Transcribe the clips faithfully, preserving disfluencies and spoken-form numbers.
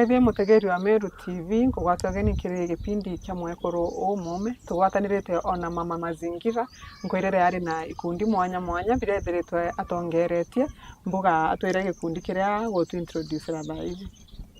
Ndi mutegeri wa Meru T V, nkugwata ugeni kiri gipindi kia mwekuru umume. Tugwatanirite ona Mama Mazingira, nkwirire ari na ikundi mwanya mwanya biria ethiritwe atongeretie. Mbuga atwire gikundi kiria gutu introducera thaa iji.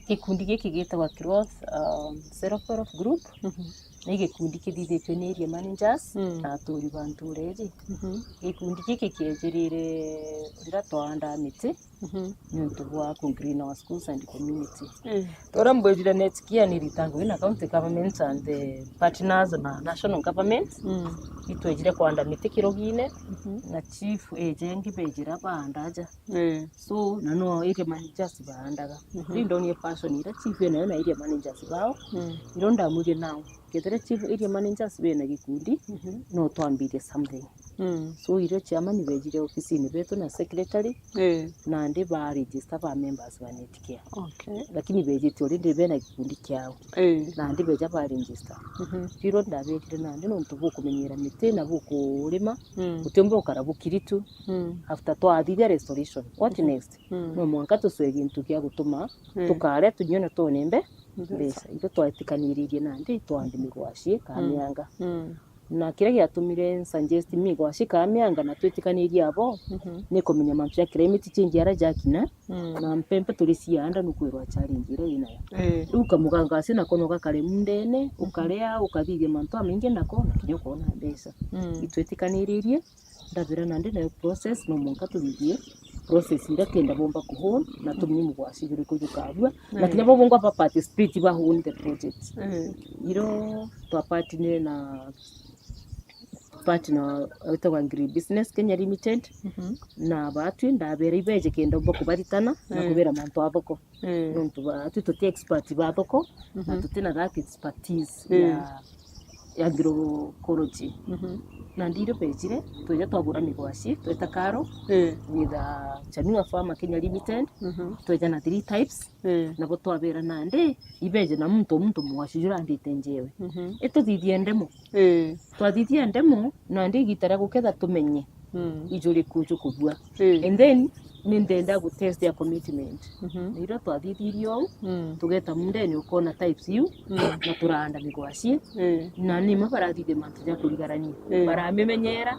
Gikundi giki gitagwa Growth, um, Self Help Group. Mhm. Ni gikundi kithithitue ni area managers Mm. na aturi ba ntura iji. Mhm. Gikundi giki kiejirire riria twaandaa miti Mhm. niuntu bwa ku green our schools and community. Eh. Uria mbwirire next year ni ritango ina county government and the partners na national government. Mm. Itwejire kwanda miti Kirogine Mhm. na chief ejengi bejira baanda aja. Eh. So, na no area managers baandaga. Mhm. Riu ndonie passion iria chief enayo na area managers bao. Mm. Irio ndamwirie nao, kethira chief area managers bena gikundi, Mhm. no twambirie something. Mm. So, irio chairman bejire ofisini betu na secretary, Eh. nandi ba register ba members ba Netcare. Okay. Lakini bejite already bena gikundi kiao. Eh. Nandi beja ba register. Mhm. Irio ndaberire nandi nontu bukumenyera miti na bukurima, Mm. utiumba ukara bukiritu. Mm. After twathithia restoration, what Mhm. next? Mm. No mwanka tucwe gintu gia gutuma Mm. tukaria tunywe na twone mbe-, Mbeca. mbeca. Irio twetikaniririe nandi twandi migwaci ka Mm. mianga. Mm. Na kiria giatumire nsuggest migwaci ka mianga na twitikanirie abo, Mhm. ni kumenya mantu ja climate change aria jakina, Mm. na mpempe turi cianda nukwirwa challenge iria inayo. Eh. Riu kamuganga acio nako no gakare mundene, Mhm. ukaria, ukathithia mantu amaingi nako, na kinya ukona mbeca. Mm. Itwitikaniririe, ndabira nandi nayo process, no mwanka tuthithie process iria kenda bomba kuhun, na tumenye mugwaci juriku jukabua, na Mm. kinya bo bongwa ba participate ba own the project. Mm. Iro twa partner na partner witagwa Agri Business Kenya Limited, Mhm. na batwi ndabera ibeje kenda bomba kubaritana na Mm. kubera mantu a thoko. Mm. Nontu batwi tuti expert ba thoko, na Mhm. tutina that expertise Mm. ya, ya agroecology. Mhm. Na ndiro bejire, tweja twagura migwaci, tweta karo, Mm. with, uh, Chanua Farmer Kenya Limited, Mhm. tweja na three types, Mm. nabo twabera nandi, ibeje na muntu, muntu mugwaci jura andite njewe. Mhm. Ituthithie ndemo. Mm. Twathithia ndemo, nandi igita ria guketha tumenye Mm. ijuriku jukubua. Mm. And then, ni ndenda gutest ya commitment. Mhm. Na irio twathithirie ou, Mm. tugeta mundene ukona types iu, Mm. na turaanda migwaci. Mm. Na nimo barathithia mantu ja kurigarania. Mm. Baramimenyera,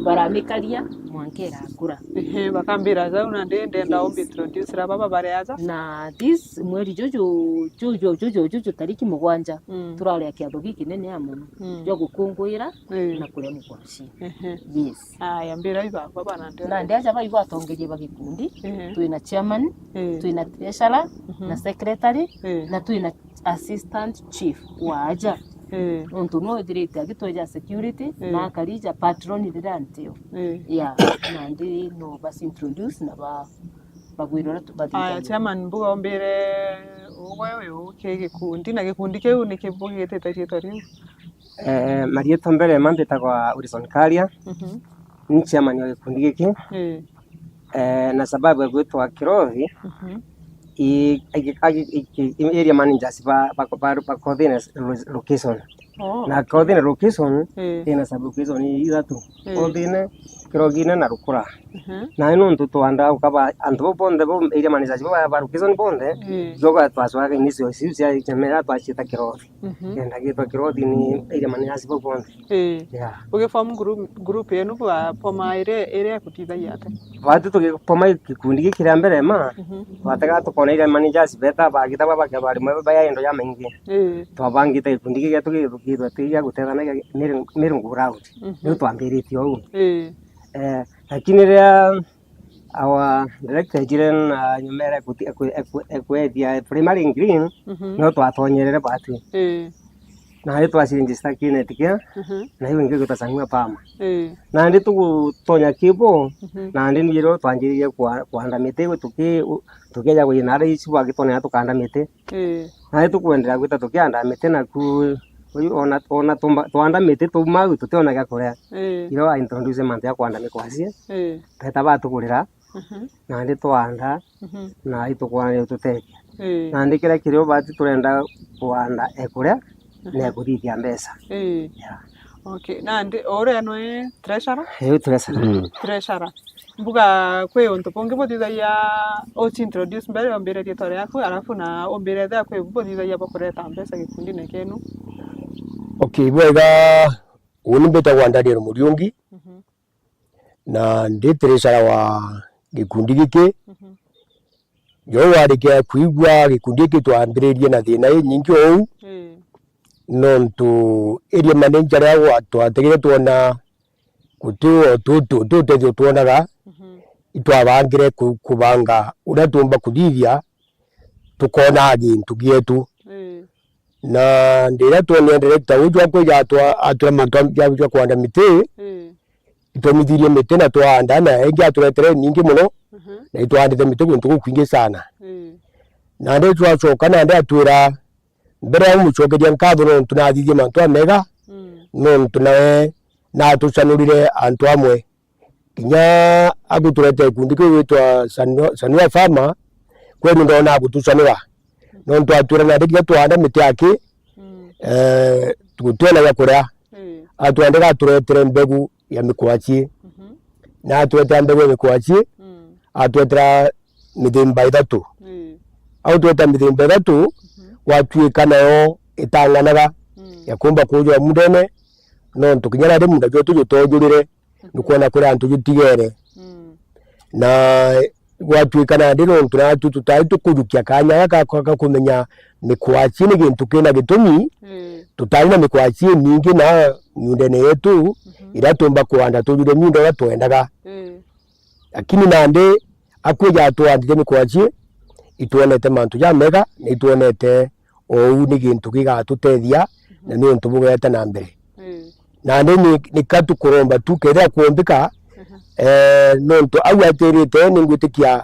baramikaria, mwanka irakura. Ehe, bakambira jau, na ndi ndenda Yes. umbi introduce ra baba bari aja. Na this mweri juju, juju, juju, juju tariki mugwanja, Mm. turaria kiatho gikinene ya mono, Mm. jwa gukunguira Mm. na kuria migwaci. Ehe. Yes. Aya, mbira ibakwa bana ndio. Na ndi aja bai batongeria ba gikundi, Ehe. twina chairman, Eh. twina treasurer, Mhm. na secretary, Eh. na twina assistant chief wa aja. Eh. Nontu no ithirite agitweja security, Eh. na akarija patron riria ntio. Eh. Yeah, nandi no bas introduce na ba, bagwira uria tu-, Aya, bathithagirwa. Chairman, mbuga umbire ugwe uyu ki gikundi, na gikundi kiu ni kibugitite riitwa riu? Eh, marietwa mbere ma mbitagwa Wilson Karia. Mhm. Ni chairman wa gikundi giki. Eh. Eh, na sababu ya gwitwa Kirothi, Mhm. i, i, i, i, i, area managers ba, ba, ba, ba Kothine lo-, location. Oh, Na okay. Kothine location Eh. ina sub location ithatu. Eh. Kothine, Kirogine na Rukura. Mhm. Na nontu twanda ukaba antu bo bonthe bo area managers bo ba, ba location bonthe, Eh. joga twacwaga initial ciu cia, cia mera twacita Kirothi. Mhm. Kenda gitwa Kirothi ni area managers bo bonthe. Ii. Yeah. Ugi form group, group yenu bwa poma iri, iri ekutithagia atia? Bati tugipoma gikundi giki ria mbere ma, Mhm. twatega tukona area managers beta bagita baba kia bari mwe baya endo ya maingi. Ii. Twabangite gikundi giki tugi-, githwa ti gia gutethanagia Miru-, Mirungu Ground. Mhm. Niu twambiritie uu. Ii. Eh, lakini ria Our director ejire na nyuma era eku-, eku-, eku-, ekwethia primary green, Mhm. no twatonyerere batwi. Ii. Na ri twaciregister ki Netcare, Mhm. na iu ingi gwita Chanua Farmer. Ii. Na ndi tugutonya kibo, Mhm. na ndi niro twanjiririe kwa-, kwanda miti, tuki-, tukieja gwina ara ici bagitwonera tukanda miti. Ii. Na ri tukwenderea gwita tukianda miti naku, uyu ona, ona tumba-, twanda miti tuuma au tutiona gia kuria. Ii. Iro a introduce mantu ya kwanda mikwaci. Ii. Beta batugurira, Mhm. nandi twanda, Mhm. na itukwona ni ututethia. Ii. Nandi kiria kirio bati turenda kwanda ekuria, Mhm. na ekuthithia mbeca. Ii. Yeah. Okay. Nandi uria nwi treasurer? Ii, treasurer. Mm. Treasurer. Mbuga kwi untu bungi buthithagia, uci introduce mbere, umbire riitwa riaku, alafu na umbire ethira kwi buthithagia bwa kureta mbeca gikundine kienu. Okay, bwega. Uni mbitagwa Daniel Muriungi, Mhm. na ndi treasurer wa gikundi giki. Mhm. Jo warikia kwigua gikundi giki twambiririe na thina inyingi uu, Ii. nontu area manager ria gwa-, twategire twona guti o tu-, tu-, tu utethio twonaga, Mhm. itwabangire ku-, kubanga uria tuumba kuthithia tukonaga gintu gietu. Ii. Na ndiria twonire director uju akwija atwa-, atwira mantu ja, ja kwanda miti, Ii. itwamithirie miti na twaanda, na ingi aturetere ningi mono, Mhm. na itwaandite miti guntu gukwingi sana. Ii. Nandi twacoka, nandi atwira, mbere ya umucokeria nkatho nontu nathithie mantu amega, Mm. nontu nawe natucanurire antu amwe. Kinya aguturete gikundi kiu gwitwa Sanua, Sanua Farmer, kweri ndona agutucanura. Nontu atwira nandi kinya twaanda miti aki, Mm. eh, gutiona gya kuria. Ii. Atwandika aturetere mbegu ya mikwachie. Mhm. Na atwetera mbegu ya mikwachie, Mm. atwetera mithemba ithatu. Ii. Autweta mithemba ithatu, Mhm. gwatuika nayo itang'anaga Mm. ya kumba kuujwa mundene, nontu kinya nandi munda jwetu jutojurire, Mhm. nukwona kuri antu jutigere. Mm. Na gwatuika nandi nontu natu tutari tukujukia kanya gaka ka, ka kumenya mikwachie ni gintu kina gitumi, Mm. tutari na mikwachie imingi na miundene yetu, Mhm. iria tumba kuanda tujure miunda uria twendaga. Mm. Lakini nandi akwija atwandite mikwachie, itwonete mantu jamega, na itwonete ou ni gintu gigatutethia, na ni untu bugeta na mbere. Mm. Nandi ni, ni ka tukuromba tu, kethira kuombika, Mhm. eh, nontu au atirite, ningwitikia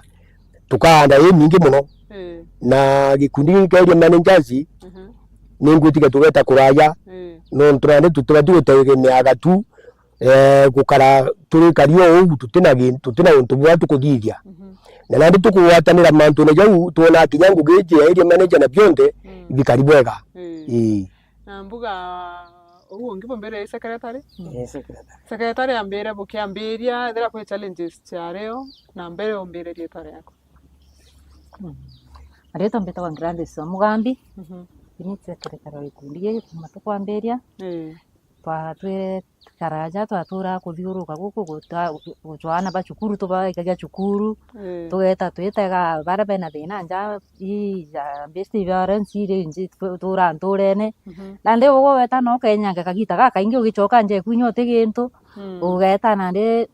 tukaanda imingi mono. Mm. Na gikundi giki kia area managers, Mhm. ningwitikia tugeta kuraya, Mm. nontu nandi tutibati gutegemeaga tu, eh, gukara turikari o uu, tutina gi-, tutina untu bwa tukuthithia. Mhm. Na nandi tukugwatanira mantune jau, twona kinya ngugi iji ya area manager na bionthe, Mm. ibikari bwega. Mm. Ii. Na mbuga uu ungi bumbire i secretary? Ii, secretary. Secretary ambire bukiambiria, ethira kwi challenges ciario, na mbere umbire riitwa riaku. Mm. Riitwa mbitagwa Gladys wa Mugambi. Mhm. Ni secretary wa gikundi giki kuma tukwambiria. Ii. Twatwire karaja, twaturaga kuthiuruka guku, guta-, gucwaana ba cukuru, tubaikagia cukuru, Ii. tugeeta twitega baria bena thina nja, ii, ja best parents, iri nji tu-, turaa nturene. Mhm. Nandi ugwe weta no ukenyange kagita gakaingi ugicoka nja eku inya uti gintu, Mm. ugeeta nandi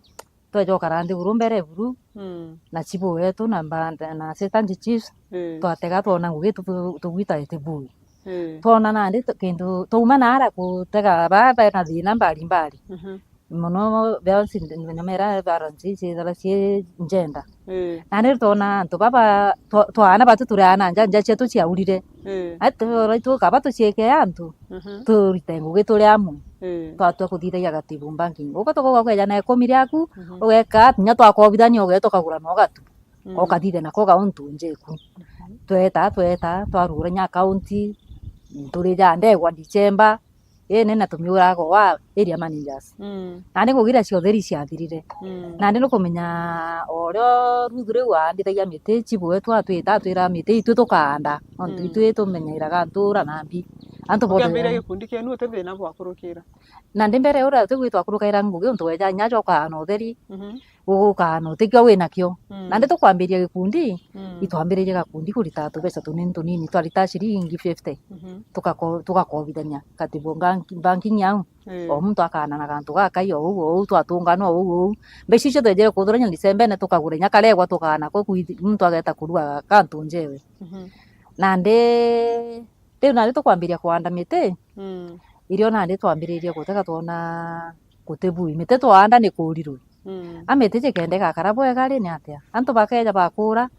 tweja ukara nthiguru mbere buru, Mm. na chibu wetu na mba-, na assistant chiefs, Ii. twatega twona ngugi tu-, tugwita iti bui. Ii. Twona nandi tu-, kintu twauma naara gutega baa bena thina mbari mbari. Mhm. Mono bionsi nyamera balance ciithira cii njenda. Ii. Nandi twona antu baba twa-, twaana batu turi aana nja, nja cietu ciaurire. Ii. Ati ora itu kaba tuciike antu, Mhm. turite ngugi turi amwe. Ii. Twatua kuthithagia Gatibu Banking. Uka tukauga kweja na ikumi riaku, Mhm. ugeka nya twakobithania ugeeta ukagura na ugatu. Mm. Ukathithia nako gauntu njeku. Mhm. Tweta, tweta, twarugura nya akaunti, turi ja ndegwa December, ii, ni na tumiuraga wa area managers. Mm. Nandi ngugi iria cia utheri ciathirire. Mm. Nandi nukumenya o uria ruthu riu aandithagia miti, chibu wetu atwita, atwira miti itwi tukaanda, nontu Mm. itwi tumenyairaga ntura na mbi. Antu bonthe Ukiambiria gikundi kienu uti thina bwakurukira? Nandi mbere uria uti gwitwa akurukaira ngugi untu weja nya aja ukaana utheri, Mhm. gugukaana utikio winakio. Mm. Nandi tukwambiria gikundi, Mm. itwambiririe gakundi kurita tubeca tunini tunini, twarita ciringi fifty. Mhm. Tukako-, tugakobithania Katibu Bank-, Banking au. Ii. O muntu akaana na gantu gakai o uu, o uu, twatungana o uu, o uu. Mbeca icio twejire kuthurania Decembene, tukagura inya karegwa tukaana ko kwithi-, muntu ageeta kurua kantu njewe. Mhm. Nandi riu nandi tukwambiria kuanda miti, Mm. irio nandi twambiririe gutega twona guti bui. Miti twaanda ni kuurirwe. Mm. A miti jikenda igakara bwega ri ni atia? Antu bakeja bakura,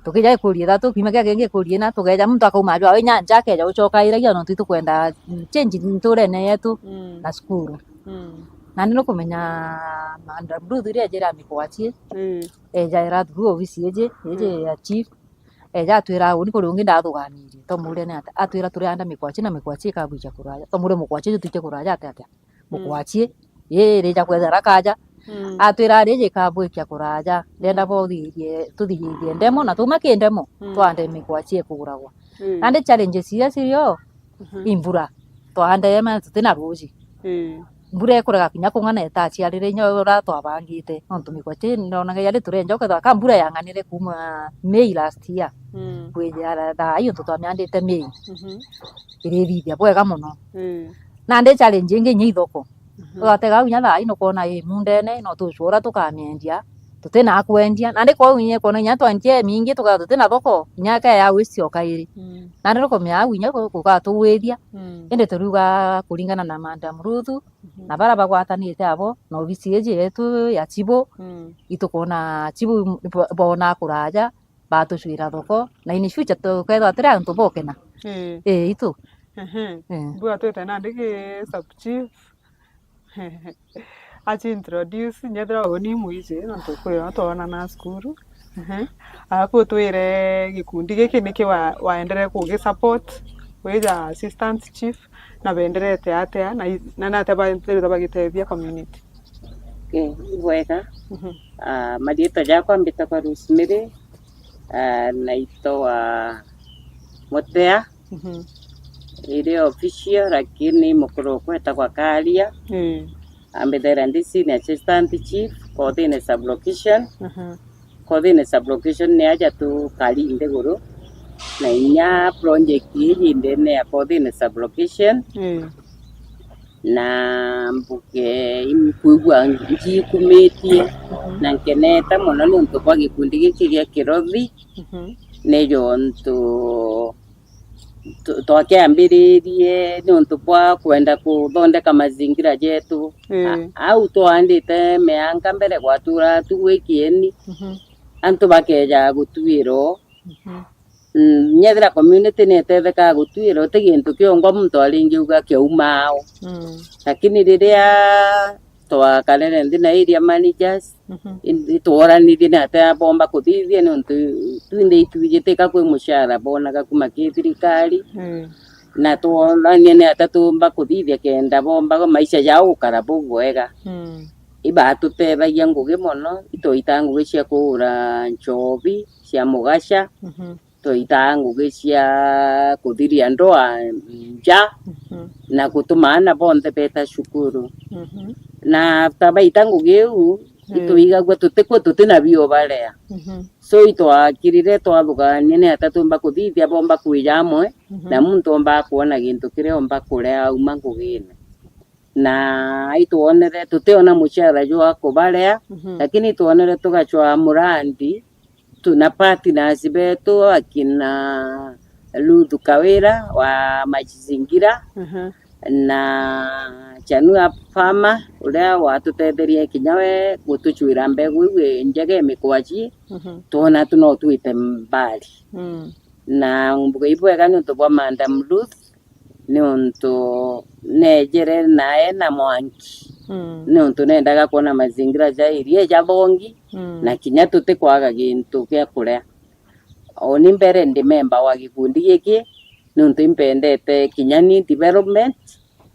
tukija ikuria ithatu, kiumia kia kingi ikuria ina, tukeja muntu akauma ajwa inya nja akeja ucoka iragia nontu itukwenda change nturene yetu Mm. na cukuru. Mm. Nandi nukumenya Madam Ruth iria ejire amikwachi, Mm. eja ira through ofisi iji, iji Mm. ya chief, eja atwira uni kuri ungi ndathuganirie. Twamuria ni atia? Atwira turi under mikwachi na mikwachi ikabwija kuraja. Twamuria mukwachi uju twije kuraja atia atia? Mm. Mukwachi, ii, rija kwethera kaja. Mm. Atwira ari jikabwikia kuraja, ndenda bothithie, tuthithie ndemo, na tuma ki ndemo, mm, twande mikwa cie kuguragwa. Mm. Nandi challenges iria cirio, mhm, imbura, twande ema tutina ruji. Mm. Mbura ikurega kinya kung'ana itaciarire inya uria twabangite, nontu mikwa ci ndonaga yari turenja, ukethira ka mbura yang'anire kuma May last year, mm, kwijira thaa ii untu twamiandite May, mhm, irithithia bwega mono. Mm. Nandi challenge ingi inya ithoko. Mhm. Ugatega au inya thaa ii nukwona i mundene, no tucua uria tukamiendia, tutina kwendia. Nandi kwou inya kwona inya twendia imingi, tukaa tutina thoko, inya ka ya waste o kairi. Mm. Nandi nukumenya au inya ku-, gugatugwithia. Mm. Indi turiuga kuringana na Madam Ruth, mhm, na baria bagwatanite abo, na obisi iji yetu ya chibu, mm, itukwona chibu bo-, boona kuraja, batucwira thoko, na in future tukethirwa turi antu bokena. Ii. Ii, itu. Ehe. Ii. Mbua twite nandi ki sub chief. Achi introduce, nyethira uni mwiji, nontu kwio twonana cukuru. Ehe. Alafu utwire gikundi giki niki wa-, waendere kugi support, wija assistant chief, na benderete atia, na i-, na natia baenderete bagitethia community? Okay, ibwega. Mhm. Ah, mariitwa jakwa mbitagwa Rosemary, ah, naitwa Mutea. Mhm. Iri official, lakini mukuru okwa etagwa Karia. Mm. Ambithaira ndi senior assistant chief, Kothine sub-location. Mhm. Kothine sub-location ni aja tukari nthiguru, na inya project iji ndene ya Kothine sub-location. Mm. Na mbuge, inkwigua njikumitie, mhm, na nkenete mono niuntu bwa gikundi giki gia Kirothi. Mhm. Ni jontu tu-, twakiambiririe niuntu bwa kwenda kuthondeka mazingira jetu. Ii. A-, au twaandite mianga mbere, gwaturaga tu gwi kieni, mhm, antu bakeeja gutuirwo. Mhm. Mm, nyethira community ni itethekaga gutuirwa, ti gintu kiongwa muntu aringiuga kiauma ao. Mm. Lakini riria twakarere nthi na area managers, mhm, indi tworanirie ni atia bomba kuthithia, niuntu twinthe itwiji tika kwi mucara bonaga kuma ki thirikari. Mm. Na tworanie ni atia tumba kuthithia kenda bomba maisha jao gukara bubwega. Mm. Ibatutethagia ngugi mono, itwaitaa ngugi cia kuura nchobi cia mugaca. Mhm. Twaitaga ngugi cia kuthiria ndoa nja, mhm, na gutuma aana bonthe beeta cukuru. Mhm. Na after baita ngugi iu, mm, itwigagua tutikua tutina bio barea. Mhm. So itwakirire twathugania ni ata tumba kuthithia bomba kwija amwe, mhm, na muntu omba kwona gintu kiria omba kurea auma ngugine. Na itwonere tutiona mucara jwa kubarea, mhm, lakini itwonere tugacwaa murandi, tuna partners betu akina Ruth Kawira wa Machizingira, mhm, na Chanua Farmer, uria watutetherie kinya we gutucwira mbegu iu njega ya mikwachi, mhm, twona tu no twite mbali. Mm. Na mbuga ibwega niuntu bwa Madam Ruth, niuntu neejere nae na mwanki. Mm. Niuntu neendaga kwona mazingira ja area jabongi, mm, na kinya tutikwaga gintu gia kuria. Uni mbere ndi memba wa gikundi giki, niuntu impendete kinya ni development,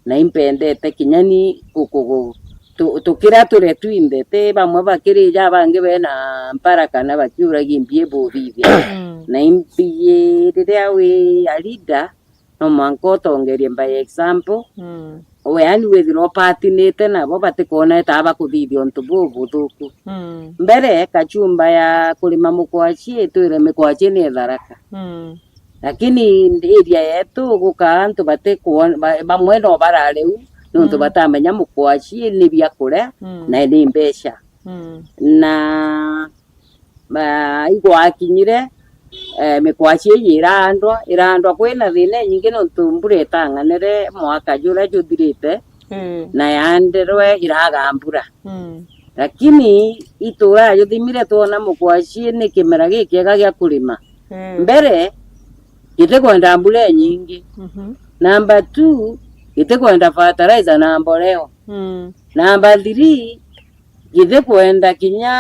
na impendete kinya ni gukugu-, tu-, tukira turia twinthe, ti bamwe bakirija, bangi bena mpara kana bakiuragia mbi ibuthithia. Mm. Na imbi riria wi a leader, no mwanka utongerie by example. Mm. We yani withirwa upatinite nabo batikwona ta bakuthithia untu bubuthuku. Mm. Mbere, kachumba ya kurima mukwachi, itwire mikwachi ni itharaka. Mm. Lakini area yetu guka antu batikwon-, ba-, bamwe no barare u, niuntu, mm, batamenya mukwachi ni biakuria, mm, na ni mbeca. Mm. Na ba-, igwakinyire, eh, mikwachi iji irandwa, irandwa kwina thina inyingi niuntu mbura itang'anire mwaka juria juthirite, mm, na yandirwe iraga mbura. Mm. Lakini itura juthimire twona mukwachi ni kimera gikiega gia kurima. Mm. Mbere, gitikwenda mbura inyingi. Mhm. Number two, gitikwenda fertilizer na mboleo. Mm. Number three, githikwenda kinya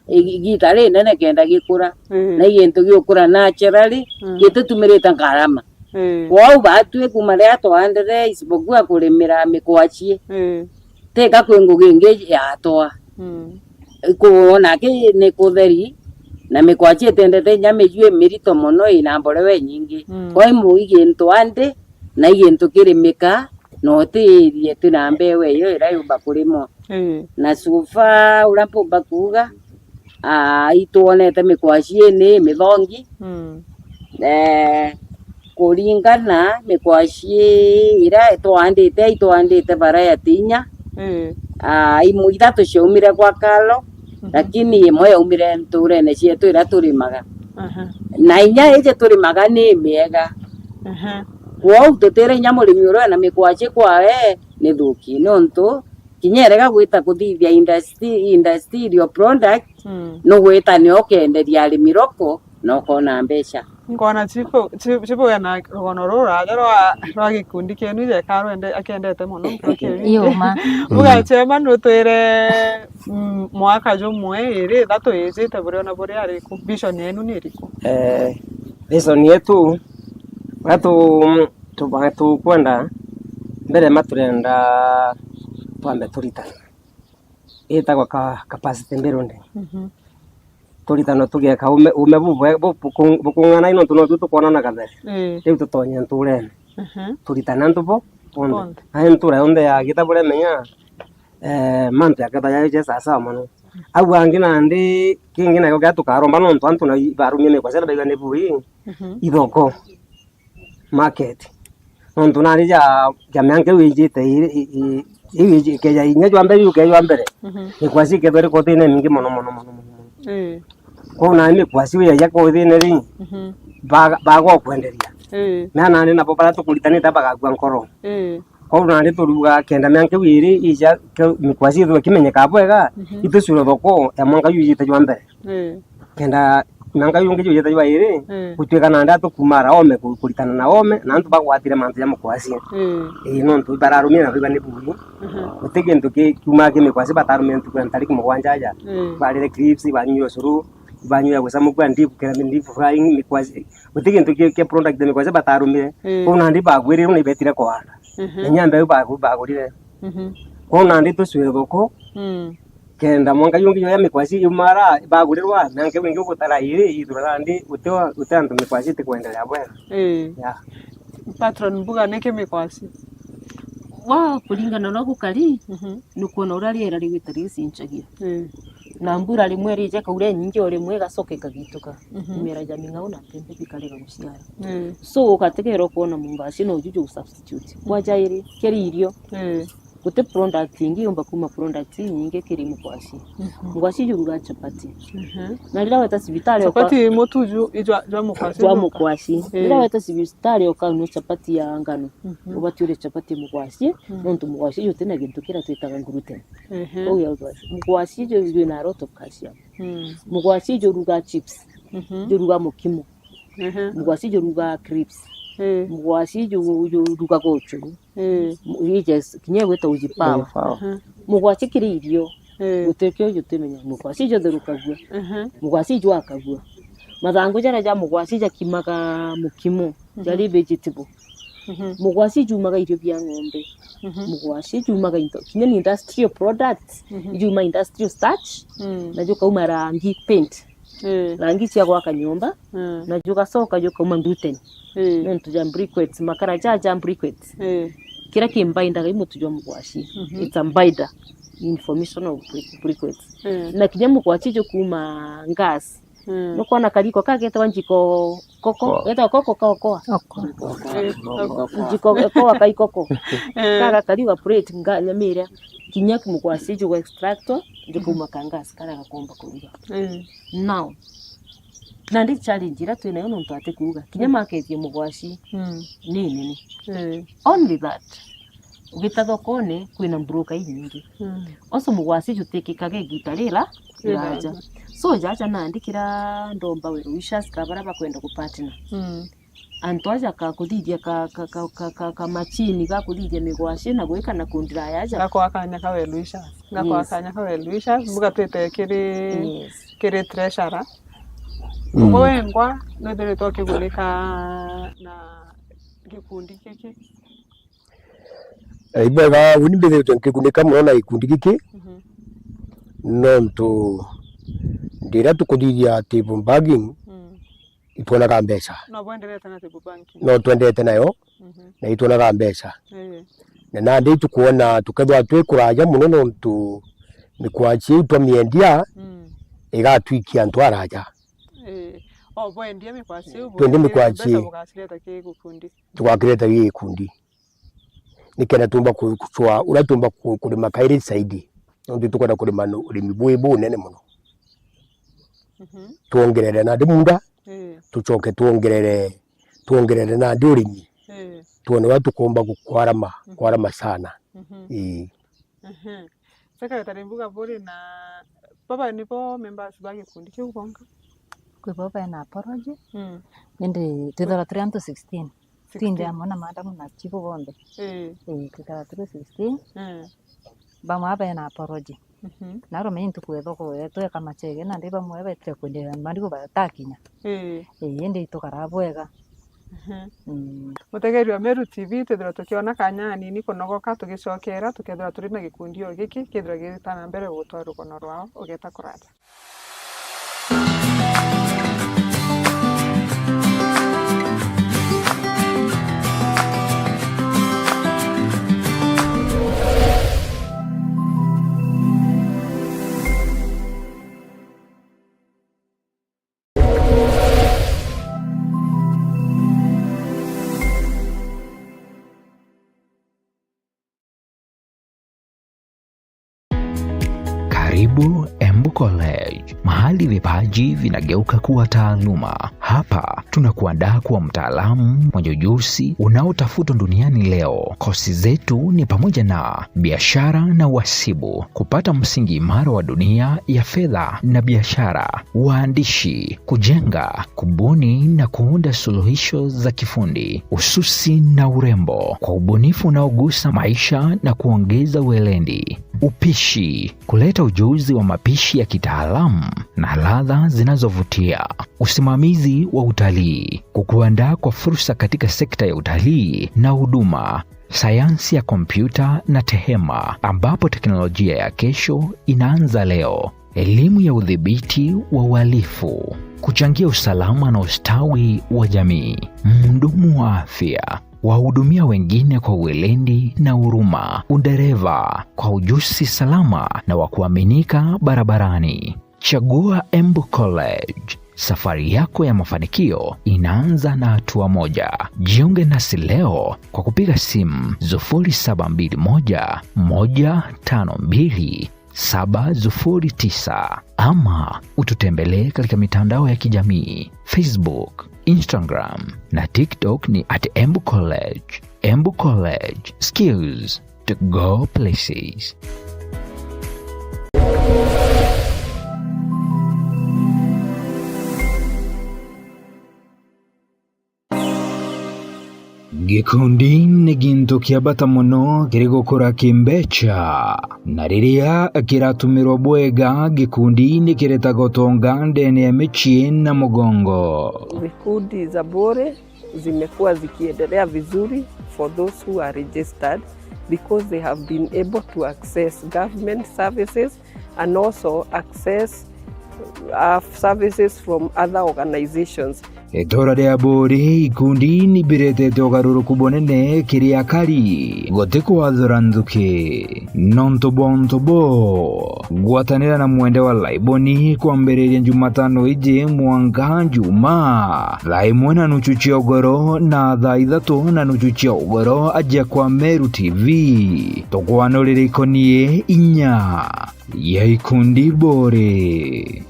igi-, igita rinene kenda gikura, mm, na i gintu giukura naturally, mm, gititumirite ngarama. Mm. Kwou batwi kuma riria twandire isipokuwa kurimira mikwachi, mm, tika kwi ngugi ingi yatwa. Mm. Ku-, naki ni kutheri, na mikwachi itendete inya miju imirito mono, ina mborewa inyingi. Mm. Kwa imu i gintu andi, na i gintu kirimika, na utiirie ti na mbewe iyo iria yumba kurimwa. Ii. Na so far uria mpumba kuuga, aa, itwonete mikwachi ii ni mithongi. Mm. Eh, kuringana mikwachi iria itwandite, itwandite bara ya tinya. Ii. Aa, imwe ithatu ciaumire gwa Kalo, mhm, lakini imwe yaumire nturene cietu iria turimaga. Aha. Na inya iji turimaga ni miega. Aha. Kwou tutire inya murimi uria wina mikwachi kwae ni thuki, nontu kinya irega gwita kuthithia industry, industrial product, mm, nugwita nio ukenderia arimi roko na ukona mbeca. Nkona chifu, chifu, chifu ena rugono ruraja rwa, rwa gikundi kienu jeka rwende, akendete mono. Iyo ma. Bugachema nutwire, mm, mwaka jumwe, iri, ithatu ijite, buriona buri ariku? Vision yenu ni iriku? Eh, vision yetu, uria tu-, tuba-, tukwenda, mbere ma turenda twambe turitana. Itagwa ka-, capacity building. Mhm. Turitana tugeka ume, ume bubwe-, bu-, buku-, bukung'ana, nontu no tu tukwonana kabere. Ii. Riu tutonye nturene. Mhm. Turitane antu bo bonthe. Bonthe. Na ntura yonthe ya gita buria menya, eh, mantu ya ketha yaje sawa sawa mono. Au angi nandi, kingi nakio kia tukaromba, nontu antu na i-, barumie mikwachi na baiga ni bui, mhm, ithoko, market. Nontu nandi ja, ja mianka iu ijite iri, i, i, iu iji-, ikeja inya jwa mbere, iu ikeja jwa mbere. Mhm. Mikwachi ikethwa iri kothine mingi mono, mono, mono, mono, mono. Ii. Kwou nandi mikwachi iu yaja kothine ri, mhm, ba-, baga ukwenderia. Ii. Na nandi nabo baria tukuritanite bagakua nkoro. Ii. Kwou nandi turuga kenda mianka iu iri ija, ke-, mikwachi ithwe kimenyeka bwega, mhm, itucure thoko ya mwanka iu ijite jwa mbere. Ii. Kenda mwanka iu ungi jujite jwa iri, ii, gutuika nandi atukumara ome ku-, kuritana na ome, na antu bagwatire mantu ja mukwachi. Ii. Ii, nontu bararumire na baiga ni bui. Mhm. Guti gintu ki-, kiumaga ki mikwachi batarumire ntuku ya ntariki mugwanja aja. Ii. Barire crisps, banyuire ucuru, banyuire gucamukua, deep, deep frying, mikwachi. Guti gintu ki-, kia product ya mikwachi batarumire. Ii. Kwou nandi bagwirire, na ibetire kwanda. Mhm. Na inya mbeu bagu-, bagurire. Mhm. Kwou nandi tucwire thoko. Mm. Kenda mwanka yungi yoya mikwachi yumara, bagurirwa, na nkeu ingi ugutara iri, ithura nandi, uti wa-, uti antu mikwachi itikwenderea bwega. Ii. Yeah. Patron, mbuga niki mikwachi? Wa kuringana na uria gukari, mhm, ni kwona uria riera rigwita rigicincagia. Ii. Na mbura rimwe rija ikaura inyingi, o rimwe igacoka ikagituka. Mhm. Imera ja ming'au na mbembe bikarega guciara. Ii. So, ugategera ukoona mukwachi no juju gusubstitute. Kwa jairi, kiri irio. Ii. Guti product ingi yumba kuuma product inyingi kiri mukwachi. Mhm. Mukwachi juruga chapati. Mhm. Na riria weta cibitari uka- Chapati mutu ju-, ijwa, jwa mukwachi jwa juka. Mukwachi. Ii. Riria weta cibitari ukanua chapati ya ngano, mhm, ubati urie chapati ya mukwachi, mhm, nontu mukwachi juti na gintu kiria twitaga gluten. Ehe. Uu ya mukwachi. Mukwachi ju-, jwina a lot of calcium. Mm. Mukwachi juruga chips. Mhm. Juruga mukimo. Ehe. Mukwachi juruga crisps. Ii. Mukwachi ju-, jurugaga ucuru. Ii. Mu-, ije s-, kinya igwita uji power. Uji power. Aha. Mugwachi kiri irio, ii, guti kio jutimenya. Mugwachi jatherukagua. Aha. Mugwachi jwakagua. Mathangu jaria ja mugwachi jakimaga mukimo, mhm, jari vegetable. Mhm. Mugwachi jumaga irio bia ng'ombe. Mhm. Mugwachi jumaga into, kinya ni industrial products, mhm, ijuma industrial starch, mm, na jukauma rangi, paint. Ii. Rangi cia gwaka nyomba, mm, na jugacoka jukauma gluten. Ii. Nontu ja briquettes, makara ja, ja briquettes. Ii. Kiria kimbindaga i mutu jwa mugwaci. Mhm. It's a binder in formation of bri-, briquettes. Ii. Na kinya mugwaci jukuuma gas. Mm. Nukwona kariko ka getagwa njiko koko, ko-, getagwa koko ka okoa? Okoa. Ii, okoa. Njiko okoa ka ikoko. Ii. Kaga kariuga plate nga nyamiria. Kinya mugwaci jugu extractwa, jukauma ka gas karia gakomba kuruga. Ii. Now, nandi challenge iria twinayo nontu ati kuuga, kinya market ya mugwaci, mm, ni nene. Ii. Only that, ugita thokone, kwina broker inyingi. Mm. Also mugwaci jutikikaga igita rira, riraja. Riraja. So, jaja nandi kira ndomba well wishers ka baria bakwenda ku partner. Mm. Antu aja ka kuthithia ka, ka, ka, ka, ka, ka machine ga kuthithia migwaci na gwika na kundira yaja. Gakwa kanya ka well wishers. Gakwa, yes, kanya ka well wishers. Buga twite kiri, yes, kiri treasurer. Mm. Umwe wengwa, nwithiritwe ukigunika na gikundi giki? Eh, ibwega, uni mbithiritwe nkigunika mono na gikundi giki. Mhm. Nontu ndiria tukuthithia table banking, mm, itwonaga mbeca. No bwenderete na table banking? No twendete nayo, mhm, na itwonaga mbeca. Ii. Na nandi tukwona tukethwa twi kuraja mono nontu mikwachia iu twamiendia, mm, igatwikia antu araja. Ii. O, bwendia mikwachia iu, twendi bukireta mikwachia mbeca bugacireta ki gikundi? Tugakireta gi gikundi. Nikenda tumba ku-, kucwa uria tumba ku-, kurima kairi zaidi. Nontu tukwenda kurima nu-, urimi bwi bunene mono. Mhm. Twongerere nandi munda, ii, tucoke twongerere, twongerere nandi urimi. Ii. Twone uria tukumba ku-, kwarama, mhm, kwarama sana. Mhm. Ii. Mhm. Secretary, mbuga buri na, baba nibo members ba gikundi kiu bonka? Kwi bo bena apology, mm, indi twithirwa turi antu sixteen. Sixteen. Twinthe amwe na madam na chief bonthe. Ii. Ii, twithirwa turi sixteen. Mm. Bamwe bena apology. Mhm. Na rume ntuku ya thoko yetu eka machege, nandi bamwe betire kwenderia marigu batakinya. Ii. Ii, indi itukaraa bwega. Mhm. Mm. Mutegeri wa Meru T V, twithirwa tukiona kanya anini kunogoka, tugicokera, tukethirwa turi na gikundi o giki, kethirwa gigita na mbere gutwara rugono rwao, ugeta kuraja. Karibu Embu College, mahali vipaji vinageuka kuwa taaluma. Hapa tunakuandaa kuwa mtaalamu mwenye ujuzi unaotafutwa duniani leo. Kosi zetu ni pamoja na biashara na uhasibu, kupata msingi imara wa dunia ya fedha na biashara, uandishi, kujenga, kubuni na kuunda suluhisho za kifundi, ususi na urembo, kwa ubunifu unaogusa maisha na kuongeza weledi, upishi, kuleta ujuzi wa mapishi ya kitaalamu na ladha zinazovutia, usimamizi wa utalii, kukuandaa kwa fursa katika sekta ya utalii na huduma, sayansi ya kompyuta na tehema, ambapo teknolojia ya kesho inaanza leo. Elimu ya udhibiti wa uhalifu, kuchangia usalama na ustawi wa jamii. Mhudumu wa afya, wahudumia wengine kwa weledi na huruma. Udereva, kwa ujuzi salama na wa kuaminika barabarani. Chagua Embu College. Safari yako ya mafanikio inaanza na hatua moja. Jiunge nasi leo kwa kupiga simu sufuri saba mbili moja, moja tano mbili, saba sufuri tisa, ama ututembelee katika mitandao ya kijamii, Facebook, Instagram na TikTok ni at Embu College. Embu College, skills to go places. Gikundi ni gintu kia bata mono kiri gukura kimbeca, na riria kiratumirwa bwega, gikundi ni kiretaga utonga ndene ya micii na mugongo. Vikundi za Bore zimekuwa zikiendelea vizuri for those who are registered, because they have been able to access government services and also access, uh, services from other organizations. Itura ria Buri, ikundi ni biretete ugaruruku bunene kiri akari, guti kwathura nthuki. Nontu bwa untu buu, ngwatanira na mwende wa Laiboni kwambiriria Jumatano iji mwanka Juma, thaa imwe na nuchu cia ugoro na thaa ithatu na nuchu cia ugoro aja kwa Meru T V. Tukwanurire ikonie inya ya ikundi Buri.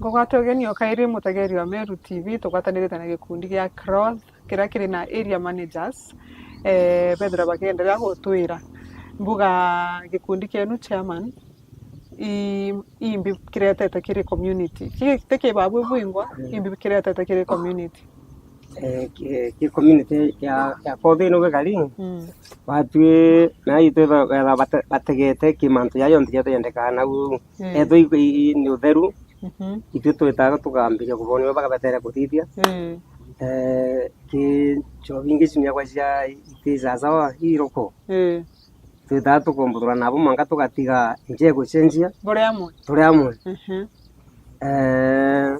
Ngugwate ugeni o kairi mutegeri wa Meru T V, tugwatanirite na gikundi gia Croth kiria kiri na area managers, eh, bethira bakienderea gutwira. Mbuga gikundi kienu chairman, i, imbi kiretete kiri community? Ki, ti ki babu bwingwa, mm, imbi kiretete kiri community? Eh, ki, ki community ya, ya kothi ino gikari, mm, batwi na itwe ba, ba, bate-, bategete ki mantu ya yonthe jatendekaa nau. Mm. Ethwe i, i, i, ni utheru, mhm, itwe twitaga tukambiria kubonio bakabatere kuthithia. Mm. Eh, ki nchobi ingi cinyagwa cia iti sasawa, iroko. Mm. Twitaga tukombothora nabo mwanka tugatiga nja igucenjia. Buri amwe. Turi amwe. Mhm. Eh,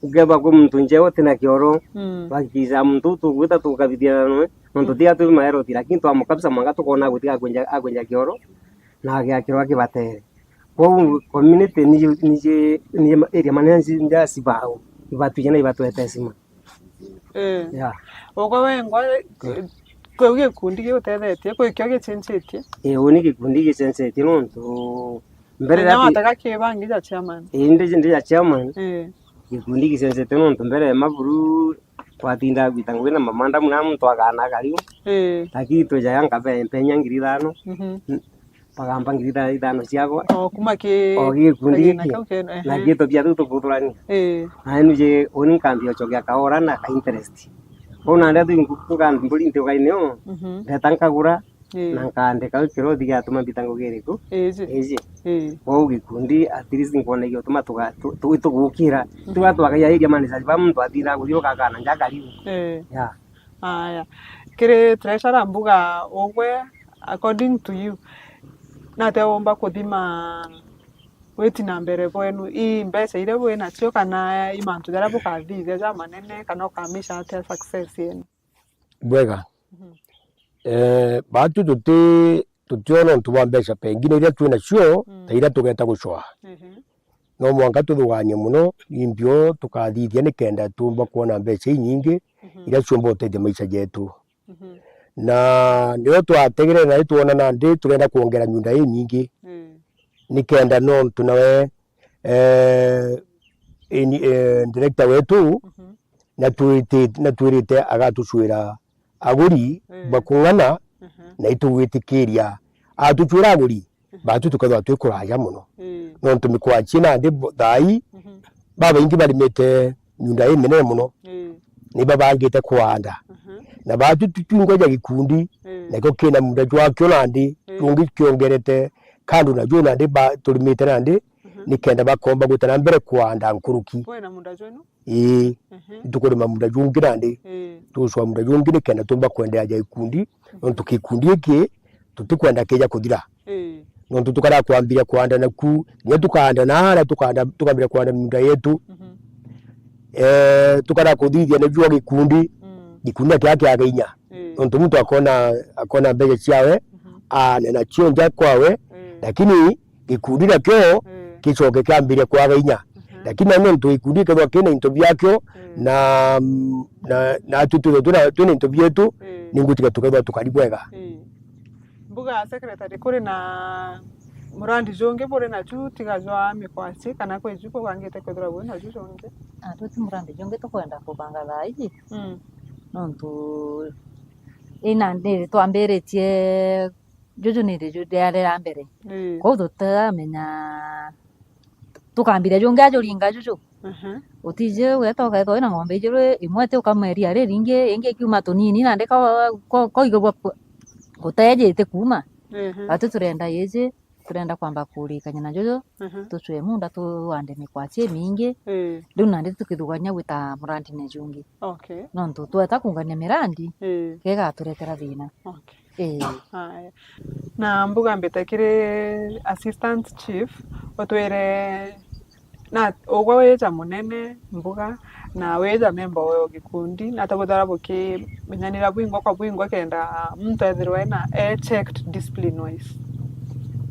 ukethwa kwi muntu nja utina kioro, mm, twakikisha muntu uu tugwita tukabithia nawe, nontu tiga twi maeroti, lakini twamukabisa mwanka tukona gutiga akwenja, akwenja kioro, na agiakirwa akibatere. Kwou community nije, nije, nije area manene nja cibao, ibatwije na ibatwete cima. Eh. Yeah. Ugwe wengwa, eh, kwou gikundi giutethetie, kwi kio gicenjetie? Eh, uni gikundi gicenjetie nontu mbere. Kenya ati watega ki bangi ja chairman? Eh, ndi, ndi ja chairman. Eh. Gikundi gicenjetie nontu mbere maburu twatindaga gwita ngugi na mamandamu na muntu akana kariu. Eh. Lakini twejaga nkabe mpenya ngiri ithano. Mhm. N-, bakampa ngiri itha-, ithano ciakwa. O kuma ki-, o gikundi kagina giki, kau kenu, ehe, na gito bia tu tukuthurania. Ii. Na enu je, uni nkambia ucokia kaora na ka interest. Kwou nandi atu nkuka mburi nti ugaine o, mhm, ndeta nkagura, ii, na nkandika kirothi giatuma mbita ngugi iriku? Iji. Iji. Ii. Kwou gikundi at least nkwona giotuma tuga-, tu-, tu-, tugukira. Mhm. Tuga twagaia area managers ba muntu athiraa guthiuruka akana nja kariu. Ii. Yeah. Aya. Kiri treasurer mbuga ugwe, according to you, natia womba kuthima witi na mbere bwenu? I mbeca iria bwi nacio kana i mantu jaria bukathithia jamanene kana ukamisha atia success yenu? Bwega. Mhm. Eh, baatu tuti, tutiona untu bwa mbeca, pengine iria twi nacio, mm, ta iria tugeta gucwaa. Mhm. No mwanka tuthuganie mono, imbi o tukathithia nikenda tuumba kwona mbeca inyingi, mhm, iria ciumba utethia maisha jetu. Mhm. Na nio twategere na itwona nandi turenda kwongera miunda inyingi. Mm. Nikenda nontu nawe, eh, ini-, eh, director wetu, mhm, natwirite, natwirite agatucwira aguri, mm, bakung'ana, mhm, na itugwitikiria. Atucwira aguri, mhm, baatu tukethirwa twi kuraja mono. Mm. Nontu mikwachie nandi bo-, thaai, mhm, babaingi barimite miunda iminene mono. Mm. Ni babangite kwanda. Mhm. Na baatu tu-, twingwa ja gikundi, mm, nakio kina muunda jwakio nandi, mm, jungi kiongerete kando na juu nandi ba-, turimite nandi, mhm, nikenda bakomba gwita na mbere kwanda nkuruki. Kwina muunda jwenu? Ii. Mhm. Itukurima muunda jungi nandi. Ii. Tucwa muunda jungi nikenda tumba kwendeaja gikundi, mhm, nontu gikundi giki tutikwenda kija kuthira. Ii. Nontu tukara kwambiria kwanda naku, kinya tukanda naara, tukanda, tukambira kwanda miunda yetu. Mhm. Eh, tukara kuthithia nijua gikundi, mm, gikundi na kia kiaga inya. Ii. Nontu muntu akona, akona mbeca ciawe, mhm, aane nacio nja kwawe, ii, lakini gikundi nakio, mm, gicoke kiambirie kwaga inya. Mhm. Lakini na nontu gikundi gikethirwa kina into biakio, mm, na, na, na atu twithwe twina, twina into bietu, mm, ni ngutiga tukethirwa tukari bwega. Mm. Mbuga secretary, kuri na murandi jungi buri naju tiga jwa mikwachi, kana kwi ju kubangite kwithirwa buri naju jungi? Ah, tuti murandi jungi tukwenda kubanga thaa iji. Mm. Nontu ina ndi twambiritie juju ni riju riari ria mbere. Ii. Kwou tutiramenya tukambiria jungi ajuringa juju. Aha. Utiji ugeta ukethwa wina ng'ombe ijiru, imwe ti ukama iria riringi, ingi ikiuma tunini nandi ko, ko, koigagua ku-, gutejite kuuma. Aha. Batu turenda iji, turenda kwamba kurikania na juju, aha, tucwe munda tuande mikwachi imingi. Ii. Riu nandi tukithugania gwita murandine jungi. Okay. Nontu tweta kuungania mirandi, ii, kegaturetera thina. Okay. Ii. Haya. Na mbuga mbite kiri assistant chief, utwire na ugwe wija munene mbuga, na wija memba wa gikundi, na tabutara bukimenyanira bwingwa kwa bwingwa kenda muntu ethirwe ena e checked discipline wise.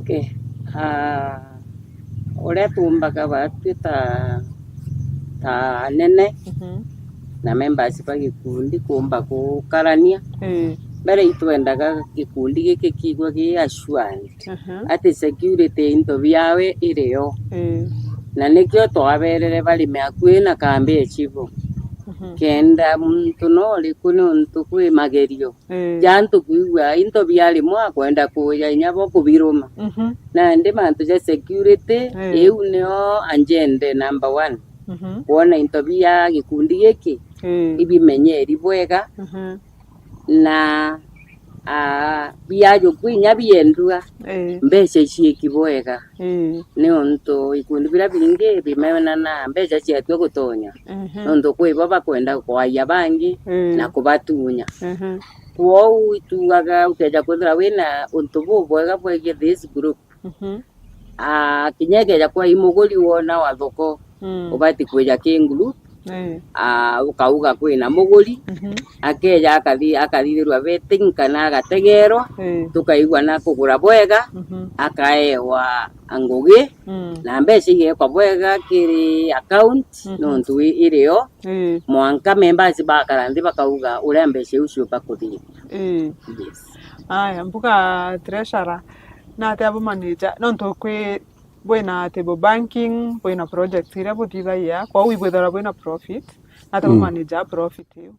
Okay. Ah, uria tuumbaga batwi ta, ta anene, mhm, na members ba gikundi kuumba gukarania. Ii. Mbere itwendaga gikundi giki kiigwe gi assured, aha, ati security into biawe iri yo. Ii. Na nikio twaberere barime akui na kambi ya chibo. Mhm. Kenda muntu no uriku, niuntu kwi magerio. Ii. Ja antu kwigua into bia rimwe akwenda kuuja inya bo kubiruma. Mhm. Nandi mantu ja security, ii, iu nio agenda number one. Mhm. Kwona into bia gikundi giki, ii, ibimenyeri bwega. Mhm. Na, aa, biajukua inya biendua, ii, mbeca iciiki bwega. Ii. Niuntu ikundi biria bingi bimenana mbeca ciatua gutonya. Mhm. Niuntu kwi bo bakwenda kwaia bangi, ii, na kubatunya. Mhm. Kwou ituaga ukeja kwithira wina untu bubwega bwegie this group, mhm, aa, kinya ikeja kwa i muguri wona wa thoko, mm, ubati kwija ki group, ii, aa, ukauga kwina muguri, mhm, akeja akathi-, akathithirua vetting kana agategerwa, ii, tukaigua na kugura bwega, mhm, akaewa ngugi, mm, na mbeca igekwa bwega kiri account, mhm, niuntu i-, irio, ii, mwanka members bakara nthi bakauga uria mbeca iu ciumba kuthithia. Ii. Yes. Aya, mbuga treasurer, na atia bu manager, nontu kwi, bwina table banking, bwina projects iria buthithagia, kwou ibwithagirwa bwina profit, na atia bu, mm, manager profit iu?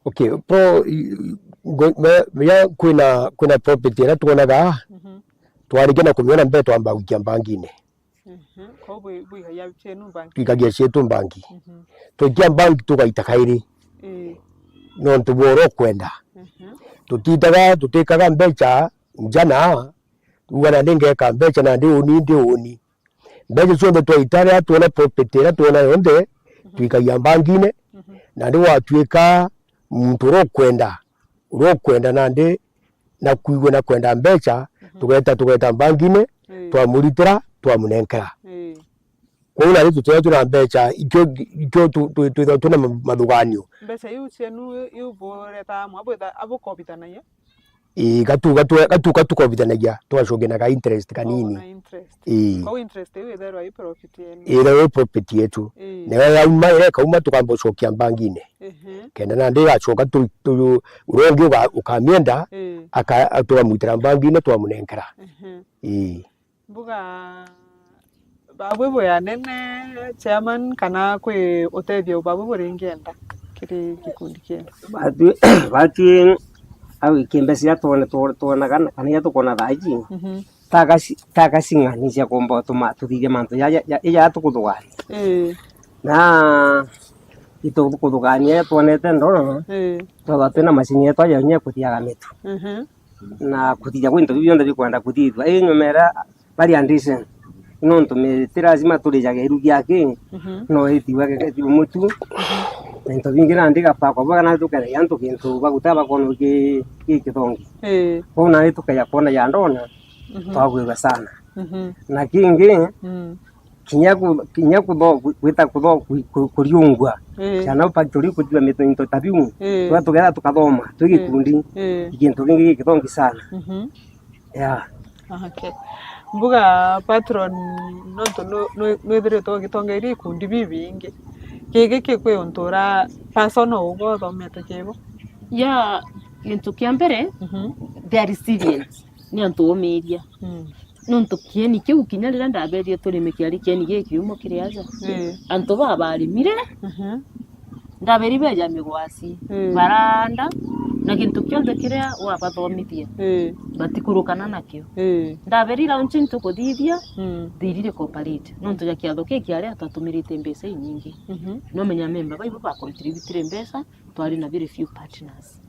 Okay, pro, i-, i-, ngo-, me-, ya kwina, kwina profit iria twonaga, mhm, twarikia na kumiona mbere twamba gwikia mbangine. Mhm. Kwou bwi-, bwigagia cienu mbangi? Twikagia cietu mbangi. Mhm. Twikia mbangi tugaita kairi. Ii. Nontu bwa uria ukwenda. Mhm. Tutitaga, tutikaga mbeca njana, tuuga nandi ngeka mbeca nandi uni, ndi uni. Mbeca cionthe twaita riria twona profit iria twona yonthe, mhm, twikagia mbangine, mhm, nandi gwatuika muntu uria ukwenda, uria ukwenda nandi na kwigua na kwenda mbeca, mhm, tugeta, tugeta mbangine, ii, twamuritira, twamunenkera. Ii. Kwou nandi tutethirwa twina mbeca, ikio, ikio tu-, tu-, twithagwa twina ma-, mathuganio. Mbeca iu cienu iu bureta amwe, abwitha-, abukobithanagia? Ii, gatu-, gatu-, gatuka tukobithanagia, tugacokia na ka interest kanini. Oh, na interest. Ii. Kwou interest iu ithairwa i profit yenu? Ithagwa i profit yetu. Ii. Nayo yauma, iria ikauma tukamba gucokia mbangine. Ehe. Kenda nandi igacoka tu-, tu-, uria ungi uga-, ukamienda, ii, aka-, tukamwitira mbangine twamunenkera. Ehe. Ii. Mbuga babwi bwi anene, chairman, kana kwi utethio babwi buringienda kiri gikundi kienu? Batwi, batwi au ikimbe cia twone-, tw-, twonaga na kana iria tukona thaa iji, mhm, taka ci-, taka cing'ani cia kumba utuma tuthithia mantu jaja, ja-, ija tukuthugania. Ii. Na itukuthugania twonete ndoro, ii, twethwa twina macini yetu ya inya kuthiaga mitu. Mhm. Na kuthithia kwi into biu bionthe bikwenda kuthithua. Ii nyumera bari andicen. Nontu mi-, ti lazima turijage irugi aki, mhm, no itiwa geketiwe mutu. Mhm. Na into bingi nandi gapakwa bwega na tukethia antu kintu baguta bakona ki, ki kithongi. Ii. Kwou nandi tukeja kwona ya ndona, mhm, twagwirwa sana. Mhm. Na kingi, mm, kinya ku-, kinya kutho-, ku-, gwita kutho-, ku-, ku-, kuriungwa. Ii. Ciana factory kutiwa mito into ta biu. Ii. Twa tugetha tukathoma, twi, ii, gikundi. Ii. I kintu kingi gikithongi sana. Mhm. Yeah. Okay. Mbuga patron, nontu nu-, nu-, nwithiritwe ugitongeiria ikundi bibingi. Giki ki kwi untu ura personal uga uthomete kibo? Ya, gintu kia mbere, mhm, they are resilient. Ni antu umiria. Mm. Nontu kieni kiu kinya riria ndaberire turime kiari kieni gikiumo kiri aja. Mm. Antu baa barimire, mhm, ndaberi beja migwasi, mm, baranda, na gintu kionthe kiria wabathomithia, mm, batikurukana nakio. Mm. Ndaberi launch ntukuthithia, mm, they really cooperate. Nontu ja kiatho kii kiaria twatumirite mbeca inyingi. Mhm. Nomenya memba baibo bacontributire mbeca, twari na very few partners.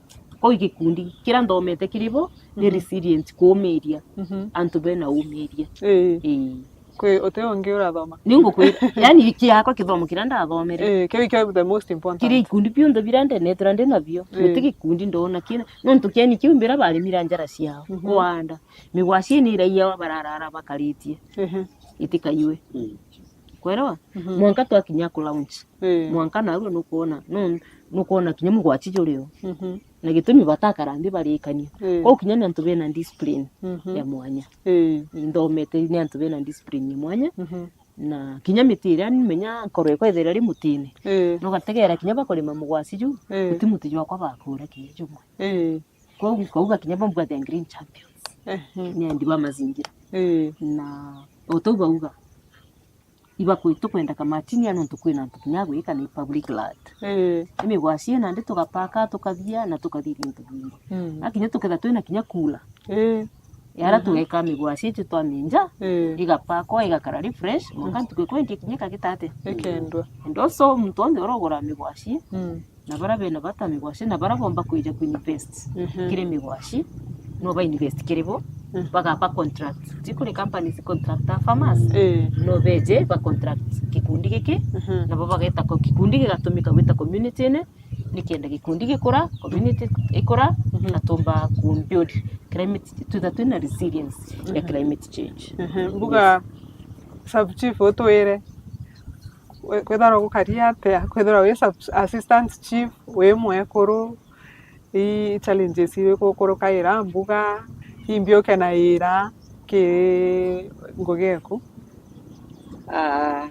Kwou gikundi kiria nthomete kiri bo ni, mhm, resilient, kuumiria. Mhm. Antu bena uumiria. Ii. Ii. Kwi uti ungi urathoma? Ni ngukwira, yani, kiakwa kithomo kiria ndathomere. Ii, kiu ikio the most important. Kiri ikundi bionthe biria ndenetera ndi nabio, ii, guti gikundi ndona kina. Nontu kieni kiu mbira barimira njara ciao, mhm, kwanda. Migwasi ni iraiawa bararara bakaritie. Ehe. Itikaiwe. Mm. Kwerewa? Mhm. Mwanka twakinya ku launch. Ii. Mwanka narua nukwona, nu-, nukwona kinya mugwati jurio. Mhm. Na gitumi batakara nthi barikania. Ii. Kwou kinya ni antu bena discipline, mhm, ya mwanya. Ii. Inthomete ni antu bena discipline ya mwanya. Mhm. Na kinya miti iria nimenya nkoro ikwa ithira ri mutine. Ii. Nugategera kinya bakurima mugwasi ju, ii, guti muti jwakwa bakura kinya jumwe. Ii. Kwou nkauga kinya bambua the green champions. Ehe. Ni endi ba mazingira. Ii. Na o tau bauga, Ibakwi-, tukwenda kamachini ya nontu kwina antu kinya agwika ni public land. Ii. Imigwaci nandi tugapaka, tukathia na tukathithia into bingi. Mm. Na kinya tuketha twina kinya kula. Ii. Yara tugeka migwaci icio twaminja, ii, igapakwa, igakara refresh, mwanka ntuku ikwendia kinya ikagitate. Ikendwa. And also, muntu onthe urogura migwaci, mm, na bara bena bata migwaci, na bara bomba kwija kuinvest, mhm, kiri migwaci, no ba invest kiri bo, mm, bagapa contract. Ti kuri companies contract a farmers, ii, no beje ba contract gikundi giki, mhm, nabo bageta ko-, gikundi gigatumika gwita community-ini, nikenda gikundi gikura, community ikura, mhm, na tumba ku build climate, twitha twina resilience ya, mhm, climate change. Mhm. Mbuga, yes, sub chief, utwire, we-, kwithirwa gukari atia? Kwithirwa wi sub-, assistant chief, wi mwekuru, i challenges iriku ukurukaira mbuga, imbi ukenaira ki ngugi eku? Ah,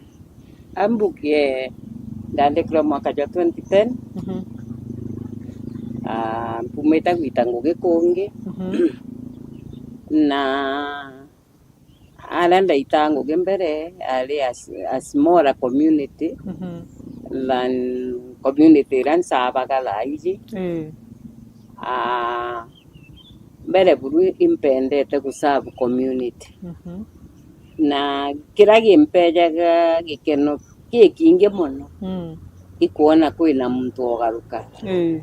ambuge ndandikirwe mwaka jwa twenty ten. Mhm. Ah, mpumite gwita ngugi kungi. Mhm. Na aria ndaita ngugi mbere, ari a s-, a smaller community, mhm, than community iria nsabaga thaa iji. Ii. Ah, mbere buru impendete guserve community. Mhm. Na kiria gimpejaga gikeno gikingi mono, mm, ikwona kwina muntu ogaruka. Ii.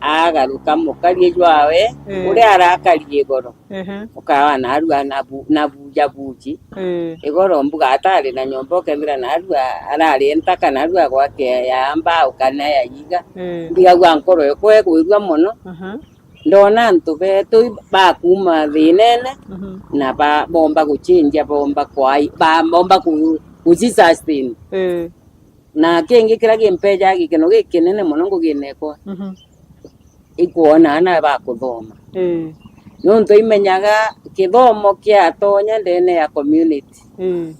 Agaruka mukari jwawe, ii, uria arakari igoro. Ehe. Ukawa narua nabu-, nabuja buji. Ii. Igoro mbuga atari na nyomba, ukethira narua arari ntaka, narua gwake ya mbao kana ya iga. Ii. Ndigagua nkoro ekwa igwirua mono. Aha. Ndona antu betu bakuuma thiinene, mhm, na ba-, bomba guchinjia, bomba kwai-, ba-, bomba ku-, gucisustain. Ii. Na kingi kiria kimpejaga gikeno gikinene mono ngugine ekwa, mhm, ikwona aana bakuthoma. Ii. Nontu imenyaga kithomo kiatonya ndene ya community, ii,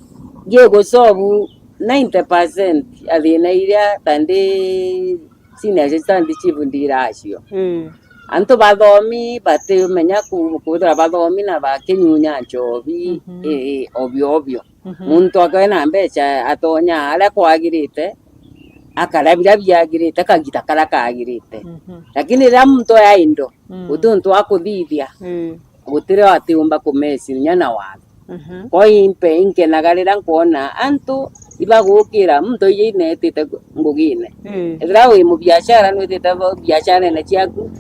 gigusolve ninety percent ya thina iria ta ndi senior assistant chief ndiracio. Ii. Antu bathomi batimenya ku-, kwithira bathomi na bakinyunya nchobi, mhm, ii, obio obio. Mhm. Muntu akari na mbeca atonya aria kwagirite, akara biria biagirite, kagita karia kagirite. Mhm. Lakini riria muntu aya indo, mm, guti untu wa kuthithia, mm, gutiri atiumba kumesi inya na watho. Mhm. Kwa impe inkenaga riria nkwona antu ibagukira, muntu iji inetite ngugine. Mm. Ethira wi mubiashara, nwitite bo-, biasharene ciaku,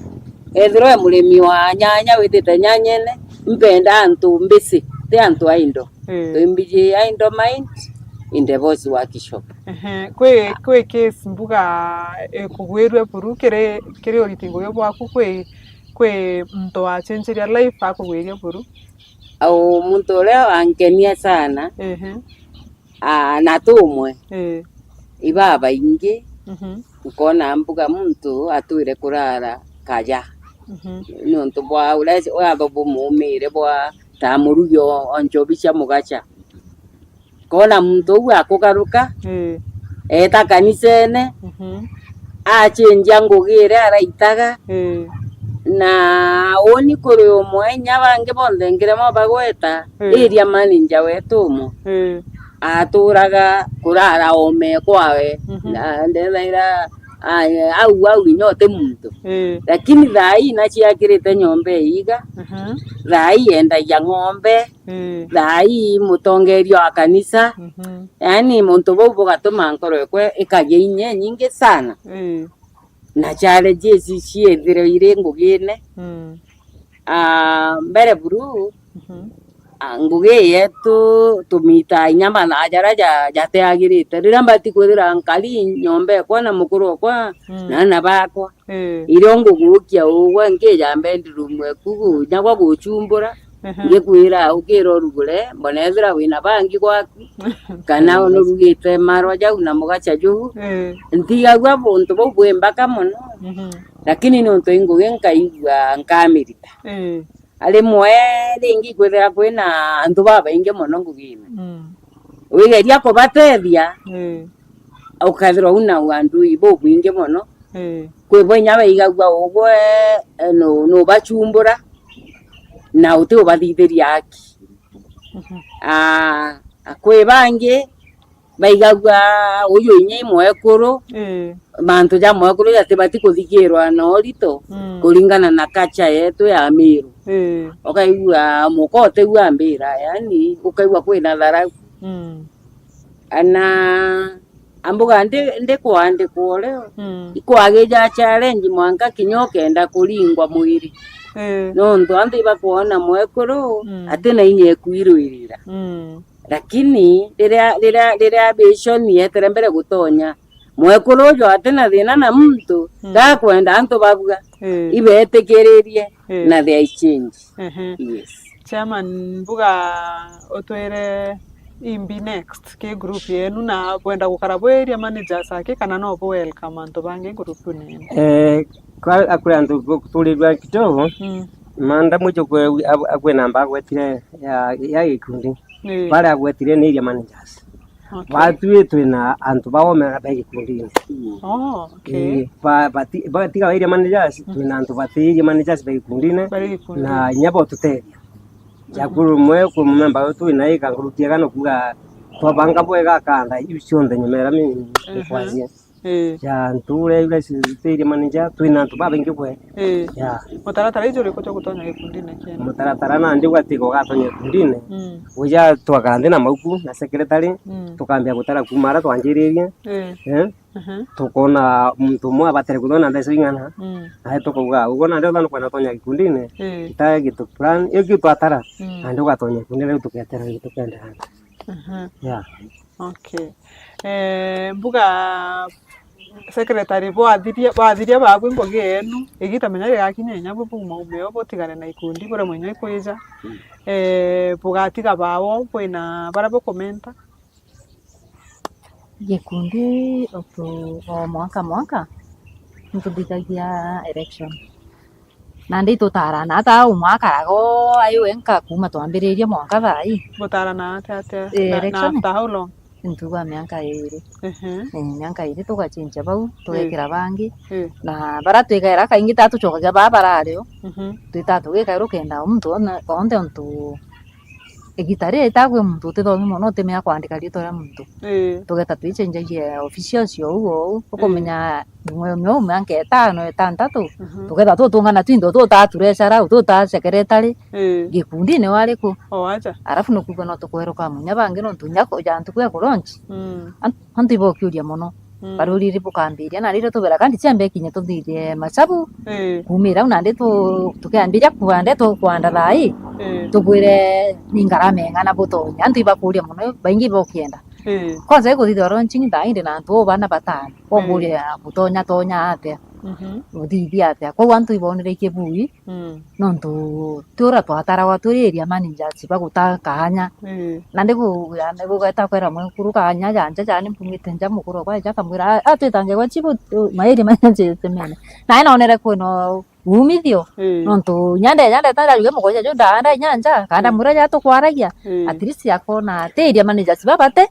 ethira wi murimi wa nyanya, witite nyanyene, impenda antu mbisi, ti antu a indo. Mm. Twimbiji idle mind in the boss workshop. Ehe, kwi, kwi case mbuga ikugwirue buru kiri, kiri uriti ngugi bwaku, kwi, kwi muntu wacenjeria life akugwiria buru? Au, muntu uria wankenia sana, ehe, aa, na ti umwe, ii, ibabaingi, mhm, nkona mbuga muntu atwire kurara kaja. Mhm. Niuntu bwa uria watho bumuumire bwa ta murugi o, o nchobi cia mugacha. Kona muntu uu akugaruka, ii, eeta kanisene, mhm, achenjia ngugi iria araitaga, ii, na uuni kuri umwe, inya bangi bonthe nkiremwa bagweta, ii, area manager wetu umwe, ii, aturaga kurara oome kwawe, mhm, na ndethaira, a, au, au inya uti muntu. Ii. Lakini thaa ii naciakirite nyomba iiga, mhm, thaa ii endagia ng'ombe, ii, thaa ii mutongeria wa kanisa, mhm, yaani muntu bau bugatuma nkoro ekwe ikagia inya inyingi sana. Ii. Na challenges ciethire iri ngugine. Mm. Ah, mbere buru, mhm, ah, ngugi yetu tumitaa inya mathaa jaria ja-, jatiagirite. Riria mbati kwithira nkari nyomba ekwa na mukuru okwa, mm, na aana bakwa, ii, irio ngugukia ugwe nkija bedroom eku gu-, nyagwa guchumbura, ehe, ngikwira ukira urugure, mbona ethira wina bangi gwaku, kana unurugite marwa jau na mugacha juu, ii, ntigagua buntu bau bwi mbaka mono, mhm, lakini niuntu i ngugi nkaigua nkamirita. Ii. Rimwe ringi ikwithira kwina antu babaingi mono ngugine. Mm. Wigeria kubatethia, ii, ukethirwa una uandui bubwingi mono. Ii. Kwi bo inya baigagua ugwe, eh, nu-, nubachumbura, na uti ubathithiria aki. Mhm. Aa, kwi bangi, baigagua uyu inya i mwekuru, ii, mantu ja mwekuru jatibati kuthikirwa na urito, mm, kuringana na culture yetu ya Miru. Ii. Ukaigua muka utigua ambira, yani, ukaigua kwina tharau. Mm. Ana ambuga ndi, ndi kwandikwa urio, mm, ikwagija challenge mwanka kinya ukenda kuringwa mwiri. Ii. Nontu antu ibakwona mwekuru, mm, atina inya ekwirwirira. Mm. Lakini riria, riria, riria vision yetere mbere gutonya, mwekuru uju atina thina na muntu, mm, ndakwenda antu babua, ii, ibetikiririe, ii, na they change. Ehe. Yes. Chairman, mbuga utwire imbi next ki group yenu, na bwenda gukara bwi area managers aki, kana no bu welcome antu bangi group-ini yenu? Eh, kwa, akuri antu kuturirwa kidogo, mm, manda mwicho kwe, ab-, akwina mba agwetire ya, ya gikundi. Ii. Baria agwetire ni area managers. Okay. Batwi twina antu baome ba gikundine. Oh, okay. Ii, ba-, bati-, batiga ba area managers, mm, twina antu bati area managers ba gikundine, bari gikundine, na inya botutethia. Mhm. Jakuru mwe ku mumemba wetu wina ika nguruti ega no kuga twabanga bwega akanda iu cionthe nyuma era mi-, mhm, mikwazia. Ii. Ja nture iria cithirie manager, twina antu babaingi kwe. Ii. Ya. Mutaratara iju uriku jwa gutonya gikundine kienu? Mutaratara nandi gwatiga ugatonya gikundine. Mm. Uja twakara nthi na mauku na secretary, mm, tukambia gutara kuuma aria twanjiririe. Ii. Eh? Mhm. Tukona muntu umwe abatire kuthona mbeca ing'ana. Mm. Nae tukauga, uguo nandi uthona kwenda tonya gikundine. Ii. Ita gitu plan, iyo kiu twatara. Mm. Nandi ugatonya gikundine riu tugetera gitu tukenderana. Mhm. Ya. Okay. Eh, mbuga secretary, bwathiria, bwathiria babu ngugi yenu, igita menya rigakinya inya bu buma umeo butigane na ikundi, bure mwenye ikwija. Mm. Eh, bugatiga bao bwina baria bukumenta? Gikundi utu-, o mwaka mwaka, nituthithagia election. Nandi itutarana, ata umwe akaraga o ai wenka kuuma twambiririe mwanka thaa ii. Gutarana atia atia? Eh, na, na election? After how long? Intuga mianka iiri. Ehe. Eh, mianka iiri tugachincha bau, eh, tugekira bangi. Eh. Na baria twigaira kaingi ta tucokagia baa barari o. Mhm. Twita tugikairwa kenda muntu one-, onthe untu igita riri ta kwi muntu utithomi mono utimenya kwandika riitwa ria muntu. Ii. Tugeta twichenjagia officials o uu o uu, ii, ukumenya mwe-, mwe-, mianka itano, itantatu, mhm, tugeta tutungana twinthe, tutaa treasurer, tutaa secretary, ii, gikundine wari ku? O aja. Arafu nukuga no tukweruka munya bangi nontu nya kuja ntuku ya ku launch. Mm. An-, antu ibokiuria mono. Mm. Baruriri bukambiria, na riria tubera kandi ciambe kinya tuthithie macabu. Ii. Kuumira au nandi tu-, tukiambiria kuanda, tukwanda thaa ii, ii, tubwire ni ngarama ing'ana butonya. Antu ibakuuria mono, baingi ibokienda. Ii. Kwanza iguthithia launching thaa ii ndi na antu o bana batano. Ii. Bomburia butonya tonya atia? Mhm. Buthithia atia? Kwou antu ibonire ikibui. Mm. Nontu ti uria twataragwa turi area managers baguta kaanya. Ii. Nandi ku-, yani gugeta kwera mwekuru kaanya janja jani mpumite nja mukuru okwa aja akamwira, "A, a, twitangegwa chibu, u, ma area managers mene." Nae nonere kwina umithio, ii, nontu inya ndeja ndeta ndaruge mugoja ju ndaanda inya nja, kanda, ii, mura ja tukwaragia, ii, at least akona ti area managers babate,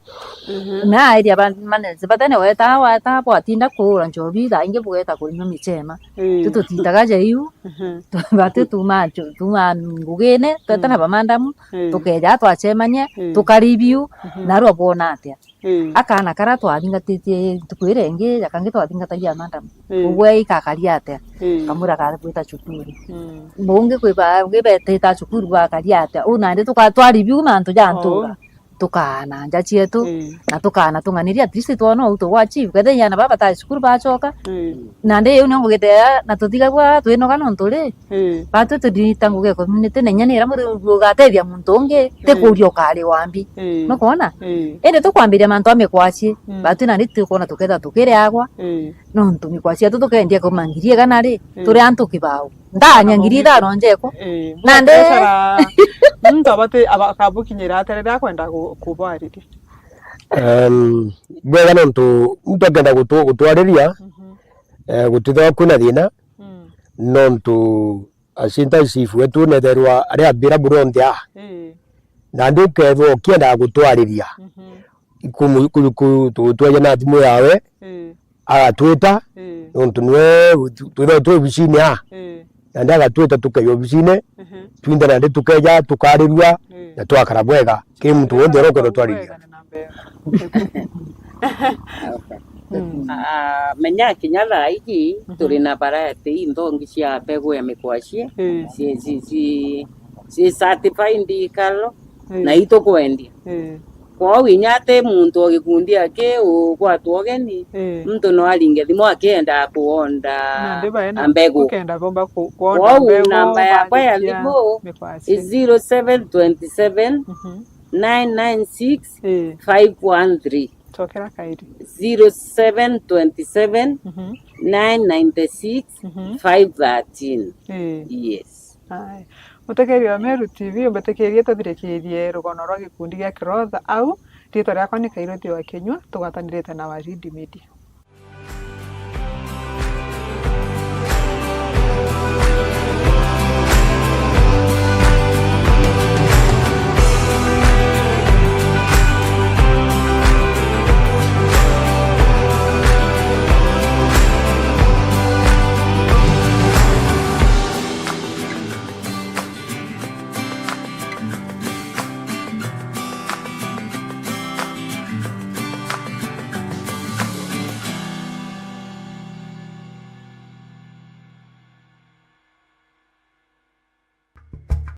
mhm, na area ba-, managers bate ni weta, weta bwatinda kuura nchobi, thaa ingi bugeta kunywa michema. Ii. Tu tutindaga ja iu, mhm, tu-, batu tuma chu-, tuma ngugine, tweta na, mm, bamandamu, ii, tukeja twacemania, ii, tukareview, mhm, narua bwona atia? Ii. Akana kara twathingatitie ntuku iria ingi, ja kangi twathingatagia mandamu. Ii. Ugwe ikakaria atia? Ii. Kamwira kagwita cukuru. Mm. Bungi kwi ba-, bungi betita cukuru bakaria atia? U nandi tuka-, twareview mantu ja ntuura. Oo. Tukaana nja cietu, ii, na tukaana tung'aniria, at least twona uu tugwa achieve. Kethira iana baba batai cukuru bachoka, ii, nandi iu nio ngugite ya, na tuthigagua twinoga nontu ri, ii, batu tudirita ngugi ya community, na inya nira Murungu ugatethia muntu ungi, ti, ii, kuria ukari wa mbi. Ii. Nukwona? Ii. Indi tukwambiria mantu a mikwachie, mm, batu nandi tukwona tuketha tukiriagwa, ii, nontu mikwachie yetu tukendia kuma ngiri igana ri, ii, turi antu kibao. Ndanya ngiri ithano njeko. Ii. Nandi biashara, muntu abati, aba-, akabukinyira atia riria akwenda ku-, kubwariria? Em, bwega nontu muntu akenda gutu-, gutwariria, mhm, eh, gutithagwa kwina thina, mm, nontu acinta chief wetu netherwa ari ambira buri onthe aa. Ii. Nandi ukethwa ukiendaga gutwariria, mhm, kumu-, ku-, ku-, tu-, tweja na thimu yawe, ii, agatwita, ii, nontu niwe tu-, twithagwa twi obisine aa. Ii. Nandi agatwita tukeja obisine, mhm, twinthe nandi tukeja, tukarirua, ii, na twakara bwega. Kiri muntu wonthe uria ukwenda twaririria. Bwega na Ah, menya kinya thaa iji turi na variety inthongi cia mbegu ya mikwachia. Ii. Ci, ci, ci, ci certified ikalo. Ii. Na itukwendia. Ii. Kwou inya ati muntu o gikundi aki ugwatwa ugeni, ii, muntu no aringe thimu akienda kuonda mbegu. Ukenda bomba ku-, kuonda mbegu, namba yakwa ya thimu i zero seven twenty seven, mhm, nine nine six, ii, five one three. Cokera kairi. Zero seven twenty seven, mhm, nine nine six, mhm, five thirteen. Ii. Yes. Aya. Mutekeria wa Meru T V, umbitikirie tuthirikirie rugono rwa gikundi gia Kirotha au. Riitwa riakwa ni Kairuthi wa Kinyua, tugwatanirite na Waridi Media.